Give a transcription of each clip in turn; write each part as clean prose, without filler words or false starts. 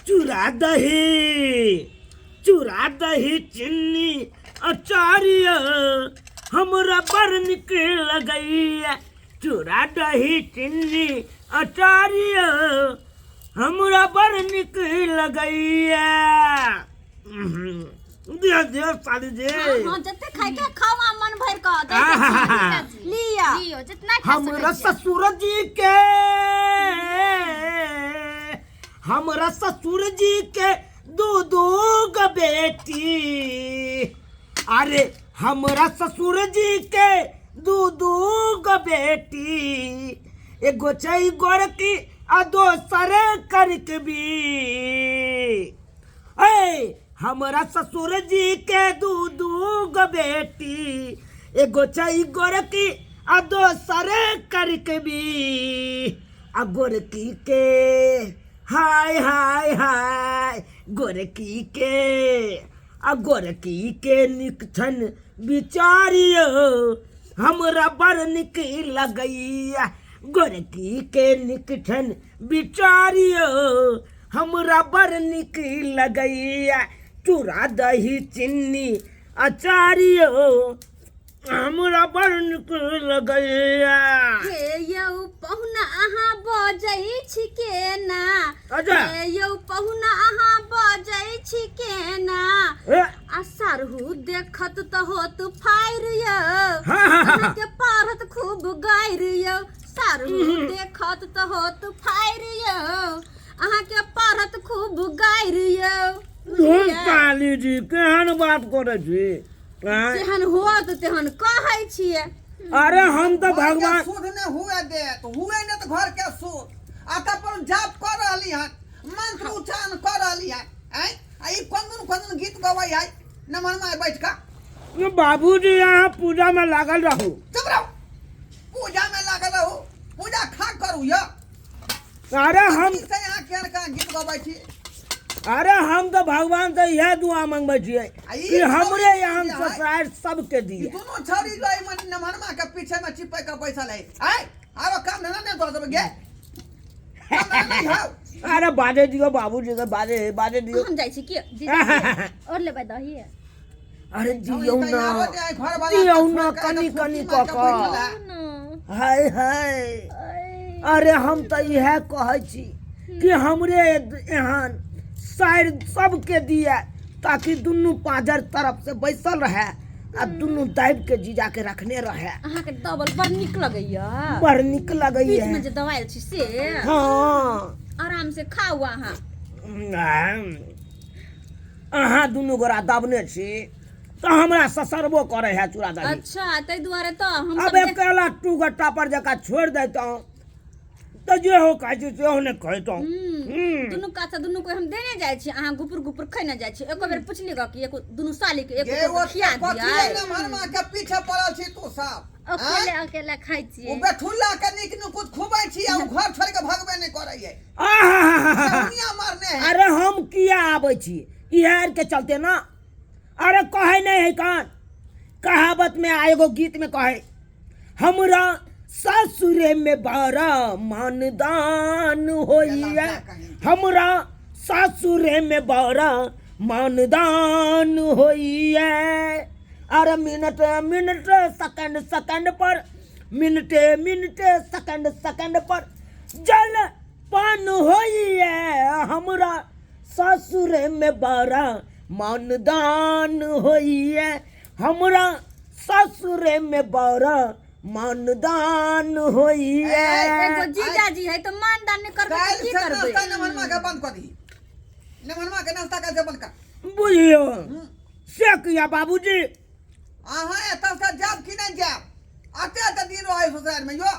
चूड़ा दही, चूड़ा दही चिन्नी अचारिया, हमरा बड़ नीक लगैया। चूड़ा दही चिन्नी अचारिया, हमरा बड़ नीक लगैया। दियो दियो साली जी। हाँ हाँ, जते खाए के खाओ आ मन भर के दै आहा। छी। लिअ। लियो जितना खा हमरा सकै छियै। ससुर जी के, हमरा ससुर जी के दू दू गो बेटी। अरे हमरा ससुर जी के दू दू गो बेटी, एगो छै गोरकी आ दोसर करकबी। ए हमरा ससुर जी के दू दू गो बेटी, एगो छै गोरकी आ दोसर करकबी। आ गोरकी के हाय हाय हाय, गोरकी के, आ गोरकी के नीक छन विचारियो, हमरा बड़ नीक लगैया। गोरकी के नीक छन विचारियो, हमरा बड़ नीक लगैया। चूड़ा दही चिन्नी अचारियो, हमरा बड़ नीक लगैया। हे यौ पहुना, अहाँ बजै छी केना? अच्छा। हे यौ पहुना, अहाँ बजै छी केना? ए, आ सरहु देखत तऽ होत फायर यौ, हाँ, हाँ, हाँ। अहाँके पढ़त खूब गारि यौ। सरहु देखत तऽ होत फायर यौ, अहाँके पढ़त खूब गारि यौ। धुन काली जी, केहन बात करै छी आँय? जेहन होत तेहन कहै छियै। अरे हम तऽ घर के भगवान शुद्ध नहि हुए देत, हुए नहि तऽ घर के शुद्ध आ तब पर जाप कऽ रहली हन, मंत्र उच्चारण कऽ रहली हन। आँय, आ ई कोन कोन कोन गीत गबै है नमन माय बैठ कऽ? ये बाबूजी, अहाँ पूजा में लागल रहू। चुप रहू, पूजा में लागल रहू, पूजा खा करू यौ। अरे हम से यहाँ केहन केहन गीत गबै छी। अरे हम तऽ भगवान से इएह दुआ मंगबै छियै आ ई कि हमरे छौरी यहाँ जे है, ससुराल सबके ई दिए। दुनू छौरी जो एहि मन नमहरमा के पीछे में चिपक के बैसल है, आय आरो काम धंधा नहि तोरा सब गे, काम धंधा नहि हौ। अरे बाजे दियो बाबूजी के, बाजे बाजे दियो। हम जाइ छी की? जीजाजी, और लेबै दही? अरे दियौ ई तऽ ना, आबऽ दे, घर वाला दियौ के ना, छोड़ि कऽ कनि एतऽ कनि फुर्ती कऽ मारि कऽ कऽ। बैठल है। हाय हाय, अरे हम तऽ इएह कहै छी कि हमरे एहन साइड सबके दिए, ताकि दुनू पाँजर तरफ से बैसल रहे आ दुनू दाबि के जीजा के रखने रहे। अहाँके दबल बड़ नीक लगैया। बड़ नीक लगैया बीच में जे दबायल छी से। हाँ। आराम से खाउ अहाँ। अहाँ दुनू गोरा दबने छी तऽ हमरा ससरबो करे है चूड़ा दही। अच्छा, ताहि दुआरे तऽ हम अब सब देख- अकेला टू गट्टा पर जकाँ छोड़ि दैतहुँ तऽ जे हो कहै छी सेहो नहि खैतहुँ। दुनू कात से दुनू को हम देने जाइ छी, अहाँ गुपुर गुपुर खैने जाइ छी। एको बेर पुछली ग कि एको दुनू साली के एको गे को ओ खिया कथी दियै? लए नमहरमा के पीछे पड़ल छी तू सब? अकेले अकेले खाइ ओ छियै। बेठुल्ला के नीक नुकुत खुबै छी आ ओ घर छोड़ि के भगबे नहि करै है। आहाहाहा। दुनिया मारने है। अरे हम किया आबै छी इएह आर के चलते ना। अरे कहै नहि है कान कहावत में आ एगो गीत में कहै, हमरा ससुरे में बड़ा मानदान होइए, हमरा ससुरे में बड़ा मानदान होइए। अरे मिनट मिनट सेकंड सेकंड पर, मिनटे मिनटे सेकंड सेकंड पर जल पान होइए, हमरा ससुरे में बड़ा मानदान होइए, हमरा ससुरे में बड़ा मानदान होइए। एगो जीजाजी है तऽ मानदान नहि करबै तऽ काल्हि की से करबै? नाश्ता नमहरमा के बंद कऽ दही, नमहरमा के नाश्ता काल्हि से बंद कर। बुझियौ से किया बाबूजी? अहाँ एतऽ से जायब कि नहि जायब? अते अते दिन रहै ससुराल में यो।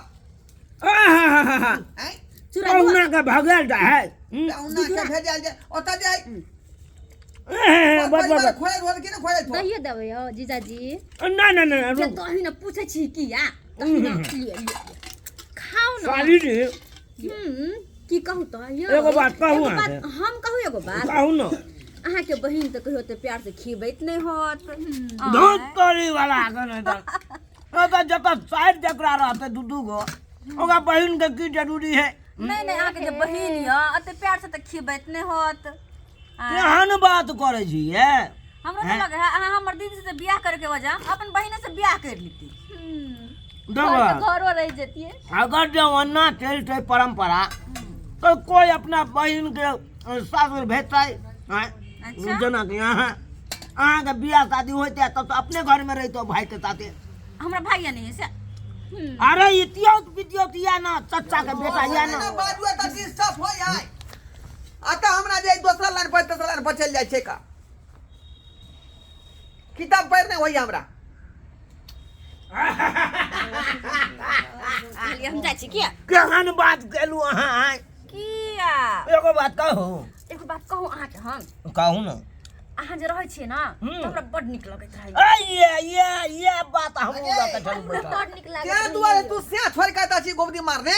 आहाहाहा। आँय? चूड़ा पहुना के भगल रहे। पहुना के भेजल जे ओतऽ जाय। बस बस बस। खोजल होत कि नहि खोजल? दहियो देबै यौ जीजाजी? ना ना ना, जे रुक। दही ने पूछै छी किया, दही ने लिअ लिअ, खाउ ने। साली जी। की कहू तऽ यौ? एगो बात कहू एगो अहाँके। बात हम कहू? एगो बात कहू ने। अहाँके बहिन तऽ कहियो तऽ प्यार से खिबैत नहि होत। धूत तोरी वाला आगन है तऽ ओतऽ जतऽ साइड जकरा रहतै दू दू गो, ओकरा बहिन के की जरूरी है? नहि नहि, अहाँके जे बहिन यऽ एते प्यार से तऽ खिबैत नहि होत। केहन बात करै छी ये? हमरा तऽ लगे है अहाँ हमर दीदी से बियाह करे के वजह अपन बहिने से बियाह कर लीती। देखो, घरो रह जतिए। अगर जब ओना चलते परंपरा तो कोई अपना बहिन के सासुर भेजतै? आँय? अच्छा। जेना कि अहाँके बियाह शादी होइते तब तो अपने घर में रहितो भाई के साथे। हमरा भाई नहीं है से। अरे इतियोत पितियोत या ना चचा के बेटा या ना। ना बाजू तऽ डिस्टर्ब होइ है आ तऽ हमरा जे दोसरा लाइन पर तेसरा लाइन पर चलि जाइ छै का किताब पढ़ नहि होइए हमरा। कहलियै हम जाइ छी किया? केहन बात केलू अहाँ आँय? किया? एगो बात कहू। एगो बात कहू अहाँके हम। कहू ना। अहाँ जे रहै छियै ना हम्म। तऽ हमरा बड नीक लगैत रहै। ए ये ये बात हमहूँ लऽ कऽ चलू हमरा बैठल। बड़ नीक लागैत तें दुआरे तू से छोड़ि कऽ एतऽ छी गोबदी मारने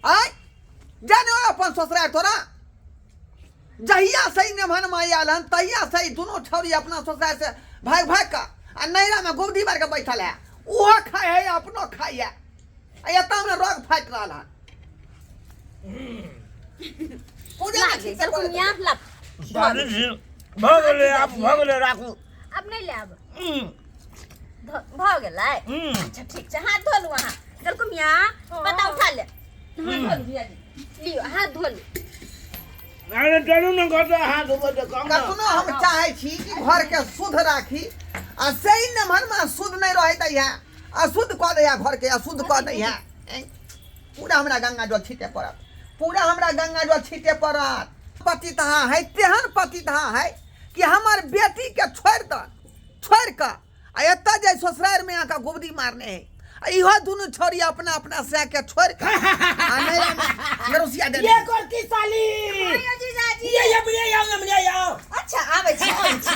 आँय जाने हो अपन ससुरार तोरा। जहिया सही नेमहन माई आयल हन तहिया सही दुनू छौरी अपना ससुरार से भागि भागि कऽ आ नैरा में गोबदी मारि कऽ बैठल है, ओहो खाइ है अपनो खाइ है आ एतऽ हमरा रोग फाटि रहल हन। पूजा लाग ठीक से चल करै। कुनिया ला। साली छी, भऽ गेलै आब, भऽ गेलै, राखू। अब नहीं लेब। भऽ गेलै। अच्छा ठीक छै, हाथ धो लू अहाँ। चल कुमिया, पता उठा ले, हाथ धो लू जीजाजी। लियो हाथ धो लू। अरे चलू ने घर से हाथ धोबऽ तऽ कहू ना। कखनो हम चाहै छी कि घर के शुद्ध राखी आ सही नमहर में शुद्ध नहीं रहे दैया, अशुद्ध कऽ दैया घर के, अशुद्ध कऽ दैया। पूरा हमरा गंगा जल छीटे पड़त, पूरा हमरा गंगा जल छीटे पड़त। पति तहाँ है तेहन पति तहाँ है कि हमर बेटी के छोड़ि दऽ, छोड़ि कऽ आ एतऽ जे ससुरारि में आके गुबदी मारने है आ इहो दुनू छौरी अपना अपना सै के छोड़ि कऽ आ नैरा में नरुसिया देने। ये कर की साली? आइयो जीजाजी। ये ये ये ये ये ये। अच्छा आबै छी, आबै छी।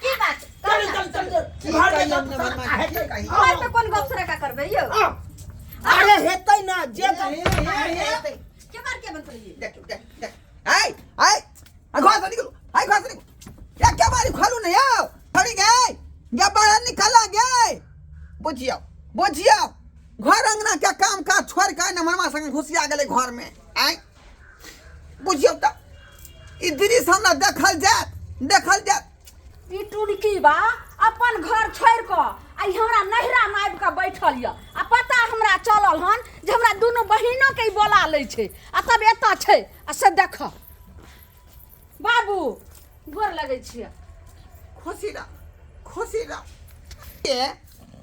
की बात? चल चल चल चल। की घर में कही सब अपने मन में, की कही? घर पे कोन गप सड़का करबै यौ? आओ। अरे हेतै ना जे हे, हे, हे। के बार के बंद करिए? देख देख देख, आय आय आ घर से निकलो, आय घर से निकलो। या क्या बारी खोलू नहीं आओ खड़ी गए या बाहर निकला गए। बुझियो बुझियो घर अंगना के काम काज छोड़ के नमनमा संग घुसिया गेलै घर में। आय बुझियो त ई दृश्य हमरा देखल जायत, देखल जायत। ई टुनकी बा अपन घर छोड़ कऽ आ ई हमरा नैहरा में आबि कऽ बैठल यऽ आ पता हमरा चलल हन जे हमरा दुनू बहिनो के ई बोला लै छै आ तब एतऽ छै आ से देख बाबू गोर लगै छियै। खुशी रह, खुशी रह। ए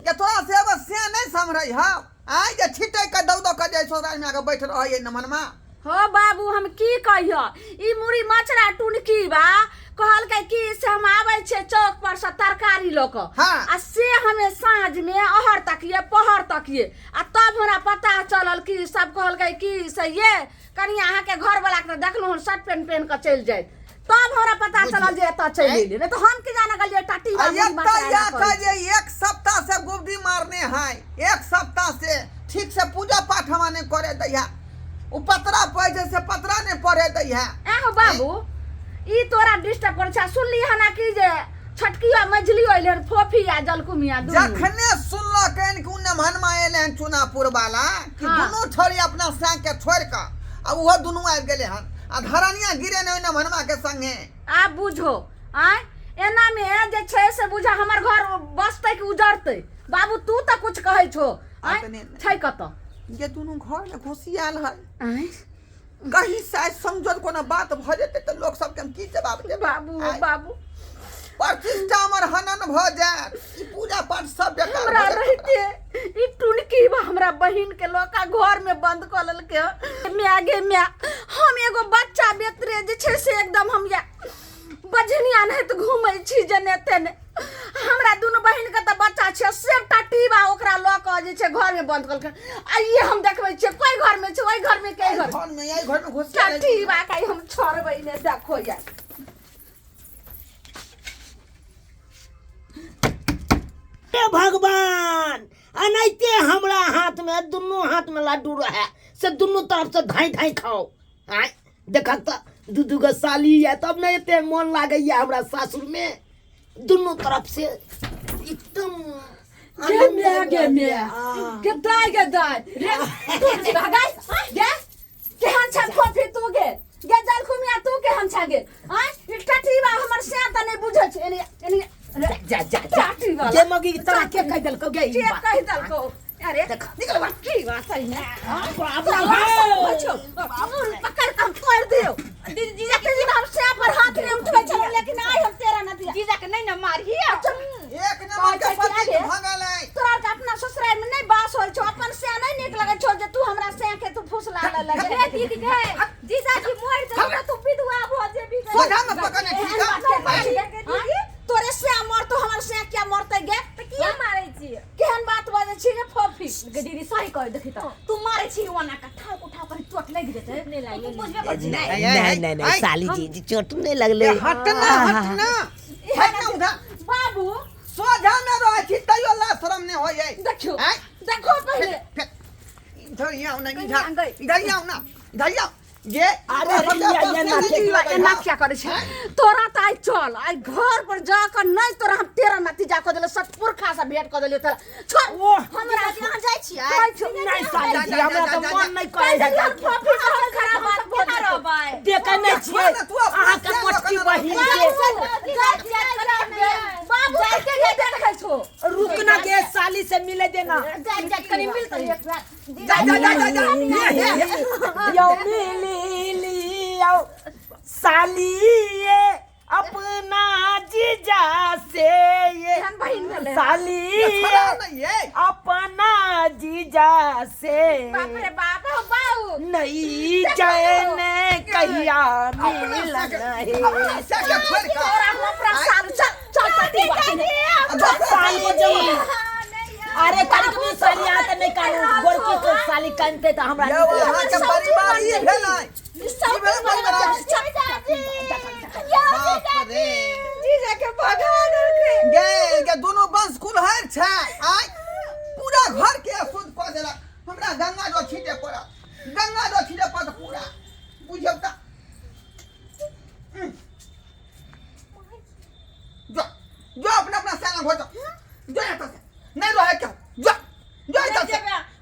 जे तोरा से एगो से नहीं सम्हरै हौ आय जे छिटै के दौ दौ के जे ससुराल में आके बैठ रहै नमनमा। हो बाबू हम की कहियो, ई मुड़ी मचरा टुनकी बा कहलकै कि से हम आबै छियै चौक पर से तरकारी लऽ कऽ। हाँ। आ से हमे साँझ में अहर तकिए पहर तकिए आ तब हमरा पता चलल कि सब कहलकै कि से ये कनि अहाँके घरवला के तऽ देखलहुँ हन शर्ट पैंट पहिन कऽ चलि जाइत, तब हमरा पता चलल जे एतऽ चलि एलियै, नहि तऽ हम की जाने गेलियै टाटी आ बा मुड़ी एतऽ मचरा एना या करै कऽ छै। जे एक सप्ताह से गुबदी मारने है, एक सप्ताह से ठीक से पूजा पाठ हमरा नहीं करे दैया, उ पतरा पढ़ै छै से पतरा नहीं पढ़े दैया। एहो बाबू ई तोरा डिस्टर्ब करै छै। सुनली हन कि जे छोटकी आ मझली अइले हन फोफी आ जलकुमिया दुनू। जखने सुनलकनि कि उ नमहनमा एले हन चुनापुर वाला कि हाँ। दुनू छोरी अपना साँग के छोड़ि कऽ आ उहो दुनू आबि गेलै हन आ धरनिया गिरे ने ओहि नमहनमा के संगे। आब बुझो आँय एना में जे छै से बुझा हमर घर बसतै कि उजड़तै। बाबू तू तऽ कुछ कहै छो आँय अपने नहि। छै कतऽ जे दुनू घर में घुसि आयल है आँय कहीं शायद समझल कोनो बात भऽ जेतै तऽ लोक सबके हम की जवाब देबै? बाबू आँय? बाबू प्रतिष्ठा हमर हनन भऽ जायत, ई पूजा पाठ सब बेकार हमरा भऽ जायत। रहिते ई टुनकी बा हमरा बहिन के लऽ कऽ घर में बंद कऽ लेलकै। माय गे माय, हम एगो बच्चा बेतरे जे छै से एकदम हम या बझनिया नहि तऽ घूमै छी जेने तेने। हमरा दुनू बहिन के तऽ बच्चा छै, सबटा टीबा ओकरा लऽ कऽ जे छै घर में बंद कऽ लेलकै। आ ई हम देखबै छियै कोइ घर में छै, ओहि घर में के घर घर में, एहि घर में घुसि गेलै। टीबा के हम छोड़बै नहि, देखो या। हे भगवान, अनाइते हमरा हाथ में दुनू हाथ में लड्डू रहे से दुनू तरफ से धाई धाई खाओ। आय देखक तऽ दू दू गो साली या तब ने एते मन लागैया हमरा सासुर में, दुनू तरफ से एकदम गे म्या, गे म्या, गे दाय, गे दाय, रे, तू भागाय, गे। केहन छ फोफी तू गे गे जल खुमिया तू केहन छ गे आय ई टटीवा हमर से त नहीं बुझै छै एनी एनी जा जा जा जा टाटी वाला। जे मगी तोरा के कह देलकौ गे ई के बात? कहि देलकौ अरे देख। निकल बा की बात सही में बाप तोरा रे। लाश होइ छौ पकड़ के हम तोड़ दियो दीदी जीजा एते दिन हम से पर हाथ नहीं उठबै छलौ लेकिन आइ हम तेरा न दिया जीजा के नहीं ना मारही एक नंबर के कहै छै कि पति आगे। भऽ गेलै तोरा आरके अपना ससुराल में नहीं बास होइ छौ अपन से नहीं नीक लगै छौ जे तू हमरा से के तू फुसला ले लगे हे दीदी गे जीजा जी मर जेतौ तऽ तू विधवा भऽ जेबी गे। सोझा में पकड़ने एहन ठीक बात के है कहै छी? दीदी तोरे से मरतो हमर से क्या मरतै गे तऽ किया मारै छी केहन बात बजै छी गे फोफी गे दीदी सही कह देखी तऽ तू मारै छी ओना के ठाक उठा कर चोट लागि जेतै नहि लागि तू बुझबे करै छी नहीं ऐ, नहीं ऐ, नहीं नहीं ऐ, साली जी जी चोट नहीं लगले ए, हट ना हट ना हट ना उधर बाबू सोझा में रहै छी तैयो ला शरम नहि होइ है देखियो ऐ? देखो पहिले इधर यहाँ आओ ना कहीं इधर आ गई। इधर यहाँ आओ ना इधर यहाँ आओ। ये अरे भैया, ये ना के- एना क्या करै छै तोरा तऽ आइ चल आइ घर पर जाकर नहि तोरा हम तेरा नतीजा कऽ देलियौ सतपुरखा से भेंट कऽ देलियौ तोरा छोड़ ओह। हमरा अहाँ जाइ छियै कहै छौ, नहीं साली जी हमरा तऽ मन नहीं करे है जाके। फोफी से हम खराब बात केना रहबै देखे नहीं छियै छोड़ ना, तू अपना अहाँके से मोटकी लऽ कऽ बहिन के बाबू के के देखै छौ रुक ना गे साली से मिले देना जाइ जाइ कनी मिलतै एक बार जा जा जा जा जा ये ये ये। यो मिली लियो साली ये अपना जीजा से ये एहन बहिन भेलै साली छोड़ा ये ना ये अपना जीजा से बाप रे बाप हो बाऊ नहीं चैन कहिया अपना मिलन से है अपना से के छोड़ के तोरा हम अपना साल चल चल पति बात साल को जब अरे कनिक भी साली यहाँ तऽ नहि कानू गोरकी के साली कानते तऽ हमरा ये नीक लगै अहाँ के परिवार ई भेलै सब ई भेलै परिवार बाप रे जीजा के भगा देलकै गे गे दुनू वंश कुल्हड़ छै आय पूरा घर के अशुद्ध कऽ देलक हमरा गंगा जल छीटे पड़त गंगा जल छीटे पड़त पूरा बुझियौ तऽ जो जो अपना अपना सेना हो जाओ जो यहाँ से नहीं रहे क्या जो जो इधर से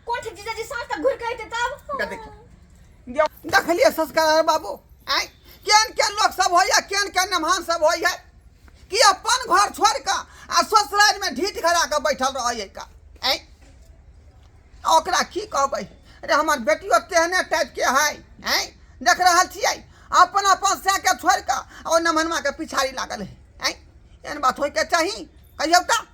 कोठ जीजाजी साँझ तक घुरि के अयतै तब जा देखियौ देखलियै संस्कार बाबू आँय केहन केहन लोक सब होइए केहन केहन मेहमान सब होइए कि अपन घर छोड़ि कऽ आ ससुरारिमे ढीठ घड़ा कऽ बैठल रहैए का आँय ओकरा की कहबै अरे हमर बेटियो तेहने टाइपके है आँय देख रहल छियै अपन अपन सएके छोड़ि कऽ आ ओ नमहनमाके पिछाड़ी लागल है आँय एहन बात होइके चाही कहियौ तऽ।